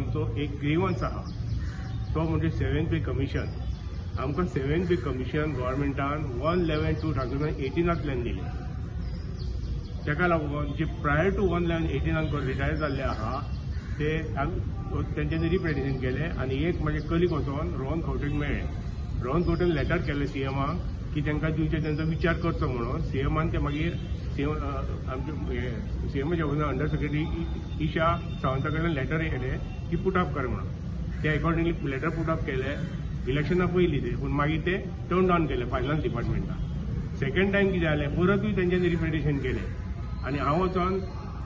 आमचो एक ग्रीवन्स आहा, तो म्हणजे सेवन पे कमिशन. आमकां सेवन पे कमिशन गव्हर्मेंटान 1/11/2018 दिलें. ताका लागून जे प्रायर टू 1/11/18 रिटायर जाल्ले आहा ते तेंच्यांनी रिप्रेजेंटेशन केलें आनी एक म्हाजे कलीग वचोन रोहन खंवटेक मेळ्ळे. रोहन खंवटेन लेटर केलें सीएमाक की तांकां दिवचें, तेंचो विचार करचो म्हणून. सीएमान ते मागीर आमचे सीएमाच्या अंडर सेक्रेटरी ईशा सावंता कडल्यान लेटर येयलें की पुट अप कर म्हणून. ते अकॉर्डिंगली लेटर पुट अप केलें इलेक्शना पयलीं ते, पूण मागीर ते टर्न डावन केलें फायनान्स डिपार्टमेंटान. सेकंड टायम कितें जालें, परतूय तेंच्यांनी रिप्रेजेंटेशन केलें आनी हांव वचोन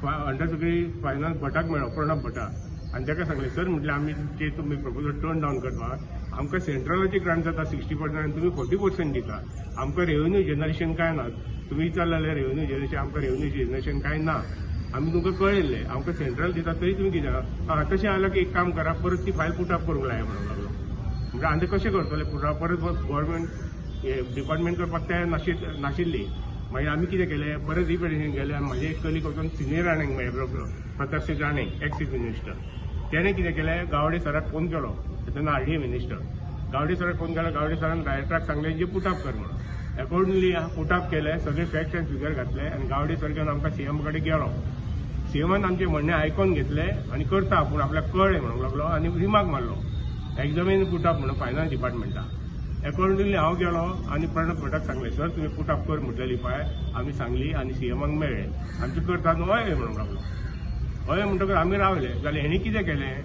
अंडर सेक्रेटरी फायनान्स भटाक मेळ्ळो, प्रणब भटाक, आनी ताका सांगलें सर म्हटलें आमी जे तुमी प्रपोजल टर्न डावन करपाक आमकां सेंट्रलाची ग्रांट जाता 60% आनी तुमी 40% दिता, आमकां रेवेन्यू जनरेशन कांय ना. तुमी विचारलें जाल्यार रेवेन्यू जनरेशन, आमकां रेवेन्यू जनरेशन कांय ना, आमी तुमकां कळयल्लें आमकां सेंट्रल दिता तरी तुमी कितें आं तशें जाल्यार की एक काम करा, परत ती फायल पुट अप करूंक लाय म्हणूंक लागलो. म्हणजे आनी कशें करतले पुट अप, परत गव्हर्मेंट डिपार्टमेंट करपाक तयार नाशिल्ली. मागीर आमी कितें केलें, परत रिप्रेजेंटेशन केलें आनी म्हाजे एक कलीग वचून सिनियर राणेक मेळ्ळे, Pratapsingh Rane, ex chief minister. तेणें कितें केलें, गावडे सराक फोन केलो, तेन्ना आरडीए मिनिस्टर, गावडे सराक फोन केलो. गावडे सरान डायरेक्टराक सांगलें जे पुट अप कर म्हणून. अकॉर्डिंगली पुट अप केलें, सगळे फॅक्ट्स एंड फिगर घातले आनी गावडे सर घेवन आमकां सीएम कडेन गेलो. सीएमान आमचें म्हणणें आयकोन घेतलें आनी करता पूण आपल्याक कळ्ळें म्हणूंक लागलो आनी रिमार्क मारलो एग्जामीन पुट अप म्हणून फायनान्स डिपार्टमेंटाक. अकॉर्डिंगली हांव गेलो आनी प्रणब भटाक सांगलें सर तुमी पुट अप कर म्हटलेली पळय आमी सांगली आनी सीएमाक मेळ्ळे, आमचें करता न्हू हय म्हणूंक लागलो. हय म्हणटकच आमी रावले. जाल्यार हेणी कितें केलें,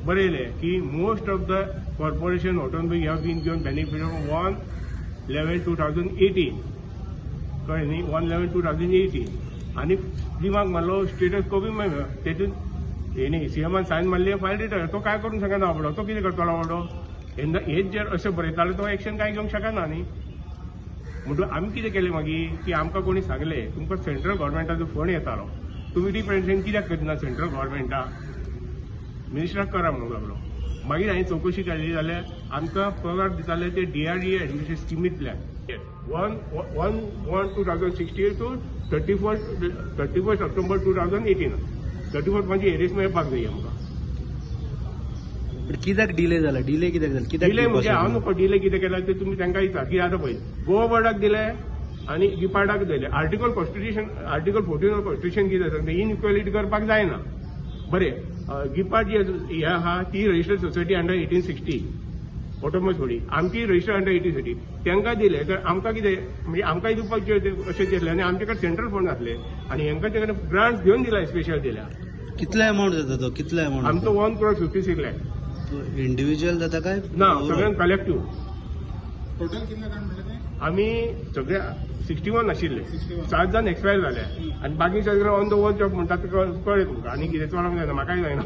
बरयलें की most of the corporation automobile have been given benefit of 1/11/2018, कळ्ळें न्ही, 1/11/2018. आनी रिमार्क मारलो स्टेटस कॉपी मेळ्ळो तेतून हेणी सीएमान सायन मारली फायल रिटर्न. तो काय करूंक शकना बाबडो, तो कितें करतलो बाबडो, हेच जर अशें बरयताले तो एक्शन काय घेवंक शकना न्ही. म्हणटकच आमी कितें केलें मागीर की आमकां कोणी सांगलें तुमकां सेंट्रल गव्हर्मेंटाचो फंड येतालो, तुमी रिप्रेजेंटेशन कित्याक करिना सेंट्रल गव्हर्मेंटाक, मिनिस्टराक करा म्हणूंक लागलो. मागीर हांवें चवकशी काडली जाल्यार आमकां पगार दिताले ते डीआरडीए एडमिनिस्ट्रेशन स्किमींतल्यान 1/1/2016 टू 31 ऑक्टोबर 2018. 31 म्हणजे एरियस मेळपाक जाय आमकां. कित्याक डिले जाला, डिले कित्याक जाला, कित्याक डिले म्हणजे हांव नको डिले कितें केला ते तुमी तांकां विचार. कितें आतां पळय गोवा बोर्डाक दिले आनी गिपार्डाक दिले. Article constitution, article 14 of constitution कितें सांगता, इनइक्वॅलिटी करपाक जायना. बरें, गिपार्ड जी हे आहा ती रजिस्टर्ड सोसायटी अंडर 1860 ऑटोमस बॉडी, आमची रजिस्टर्ड अंडर 1860, तांकां दिले तर आमकां कितें म्हणजे आमकांय दिवपाक अशें दिलें आनी आमचे कडेन सेंट्रल फंड आसले आनी हेंकां ते कडेन ग्रांट्स घेवन दिला, स्पेशल दिल्या. कितलो अमावंट जाता तो, कितलो अमावंट आमचो 1.56 crore. इंडिव्हिज्युअल जाता काय ना, सगळ्यांक कलेक्टीव टोटल कितले जाण म्हणलें ते? आमी सगळे 61 आशिल्ले, 7 जाण एक्सपायर जाले आनी बाकी सगळे ऑन the work job म्हणटात ते कळ्ळें तुमकां आनी कितें चलोवंक जायना, म्हाकाय जायना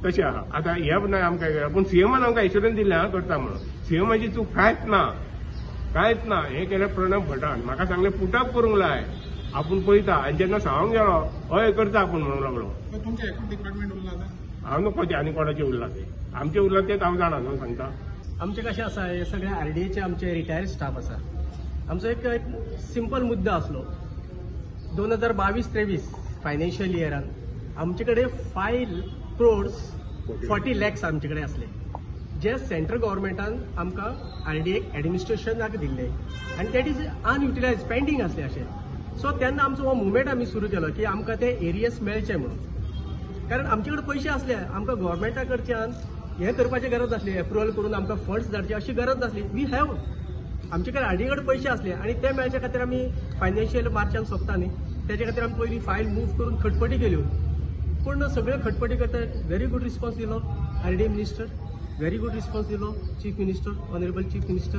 तशें आहा. आतां हें ना आमकां, पूण सीएमान आमकां एश्युरन्स दिलें आं करता म्हणून. सीएमाची चूक कांयच ना, कांयच ना. हें केलें प्रणब भटान, म्हाका सांगलें पुट अप करूंक लाय, आपूण पळयता. आनी जेन्ना सांगूंक गेलो हय करता आपूण म्हणूंक लागलो. तुमचें एकूच डिपार्टमेंट उरलां आतां? हांव नको ते आनी कोणाचें उरलां तें, आमचें उरलां तेंच हांव जाणा न्हू सांगता. आमचें कशें आसा, हे सगळे आरडीएचे आमचे रिटायर्ड स्टाफ आसा. आमचो एक सिंपल मुद्दो आसलो, 2022-23 फायनान्शियल इयरान आमचे कडेन 5 crores 40 lakhs आमचे कडेन आसले, जे सेंट्रल गव्हर्मेंटान आमकां आरडीएक एडमिनिस्ट्रेशनाक दिल्ले आनी that is अनयुटिलायज पेंडींग आसले अशें. सो तेन्ना आमचो हो मुवमेंट आमी सुरू केलो की आमकां ते एरियस मेळचे म्हणून, कारण आमचे कडेन पयशे आसले, आमकां गव्हर्मेंटा कडच्यान हें करपाची गरज नासली, एप्रुवल करून आमकां फंड्स धाडचे अशी गरज नासली. We have आमचे कडेन आरडीए कडेन पयशे आसले आनी ते मेळचे खातीर आमी फायनान्शियल मार्चान सोंपता न्ही, तेजे खातीर आमी पयलीं फायल मूव करून खटपटी केल्यो. पूण सगळ्यो खटपटी करता व्हेरी गूड रिस्पॉन्स दिलो RDA minister, very good response दिलो chief minister, honourable chief minister.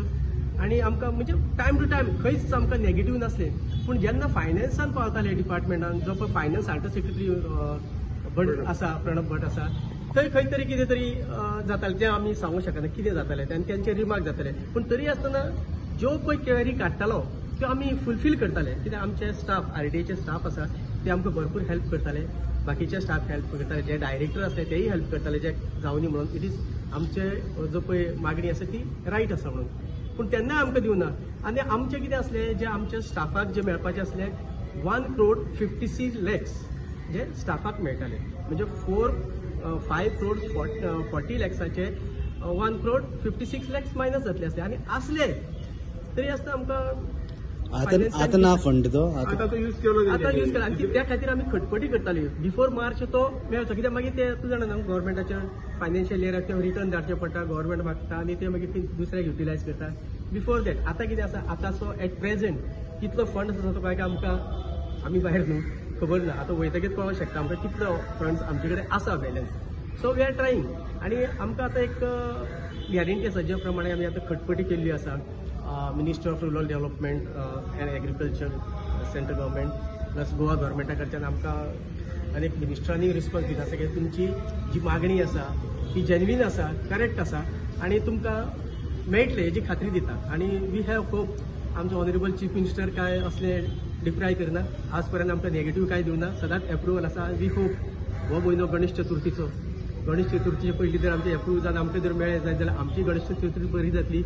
आनी आमकां म्हणजे टायम टू टायम खंयच आमकां नेगेटीव नासलें. पूण जेन्ना फायनान्सान पावताले डिपार्टमेंटान, जो पळय फायनान्स अंडर सेक्रेटरी भट आसा, प्रणब भट आसा, थंय खंय तरी कितें तरी जातालें जें आमी सांगूंक शकना कितें जातालें आनी तेंचे रिमार्क जाताले. पूण तरी आसतना ज्यो पळय क्वेरी काडटालो त्यो आमी फुलफील करताले, कित्याक आमचे स्टाफ आरडीएचे स्टाफ आसा ते आमकां भरपूर हेल्प करताले, बाकीचे स्टाफ हेल्प करताले, जे डायरेक्टर आसले तेय हेल्प करताले, जे जावनी म्हणून it is आमचे जो पळय मागणी आसा ती रायट आसा म्हणून. पूण तेन्ना आमकां दिवना. आनी आमचें कितें आसलें, जे आमच्या स्टाफाक जे मेळपाचें आसलें 1 crore 56 lakhs जे स्टाफाक मेळटाले, म्हणजे 4 5 crores 40 लॅक्साचे 1 crore 56 lakhs minus जातले आसले आनी आसले तरी आसतना आमकां आता आता ना फंड तो आता. आतां तो यूज केलो. आतां यूज केला आनी त्या खातीर आमी खटपटी करताली बिफोर मार्च तो मेळचो, कित्याक मागीर ते तूं जाणा न्हू गव्हर्मेंटाच्या फायनान्शियल इयराक ते रिटर्न धाडचे पडटा, गव्हर्मेंट मागता आनी ते मागीर दुसऱ्याक युटिलायज करता बिफोर that. आतां कितें आसा, आतांचो एट प्रेझेंट कितलो फंड आसा तो काय आमकां आमी भायर न्हू खबर ना. आतां वयतकीच कळोंक शकता आमकां कितलो फंड्स आमचे कडेन आसा balance. So we are trying आनी आमकां आतां एक गॅरंटी आसा, ज्या प्रमाणे आमी आतां खटपटी केल्ली आसा minister of rural development and agriculture central government plus Goa गव्हर्मेंटा कडच्यान आमकां अनेक मिनिस्टरांनी रिस्पॉन्स दिला आसा की तुमची जी मागणी आसा ती जेन्युइन आसा, करेक्ट आसा आनी तुमकां मेळटले हेजी खात्री दिता. आनी we have hope आमचो ऑनरेबल चीफ मिनिस्टर काय असले डिप्राय करना, आज पर्यंत आमकां नेगेटीव काय दिवना, सदांच एप्रुवल आसा. We hope हो म्हयनो गणेश चतुर्थीचो, गणेश चतुर्थीचे पयलीं जर आमचें एप्रूव जावन आमकां जर मेळ्ळें जायत जाल्यार आमची गणेश चतुर्थी बरी जातली.